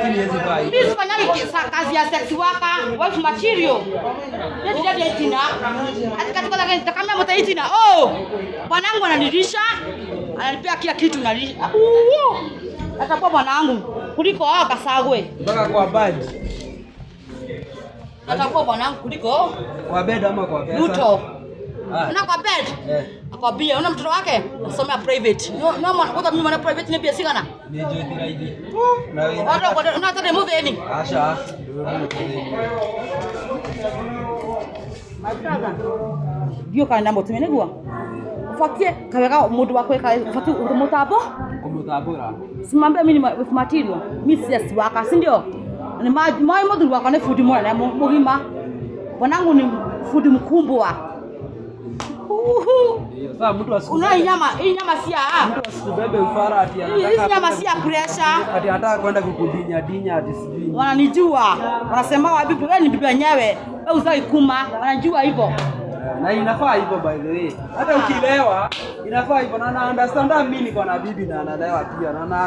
Maskini hawezi vaa hivi. Mimi sifanyagi kazi ya sex worker, wife material. Ndio ndio itina. Ati katika la kama mta itina. Oh! Bwanangu ananilisha, ananipea kila kitu nalisha. Atakuwa bwanangu kuliko hao Kasagwe. Mpaka kwa bed. Atakuwa bwanangu kuliko Kwa bed ama kwa pesa? Ruto. Ah. Na kwa bed. Eh. Akwambia una mtoto wake asomea private. No no mwana kwanza mimi mwana private ni pia sigana. Ni juu raithi. Na wewe. Watu kwa na hata mutheni. Asha. My brother. Ndio kana mutumia niguo. Ubatie kawega mundu wa kweka ubatie mutambo. Kumutambura. Simambia mimi ni with material. Mimi si sex worker, si ndio? Ni mai muthuri wakwa ni fundi munene mugima. Bwanangu ni fundi mkubwa. Uhu. Ndio. Sasa mtu asiku Unaona hii nyama si ya mtu asikubebe ufara ati Hii anataka nyama si ya pressure. ati anataka kwenda kukudinya dinya ati sijui. Wananijua, wanasema wa bibi, wewe ni bibi wenyewe, wewe uzai kuma, wanajua hivyo. Na inafaa hivyo, by the way. Hata ukilewa inafaa hivyo na na understand mimi niko na bibi na analewa pia na na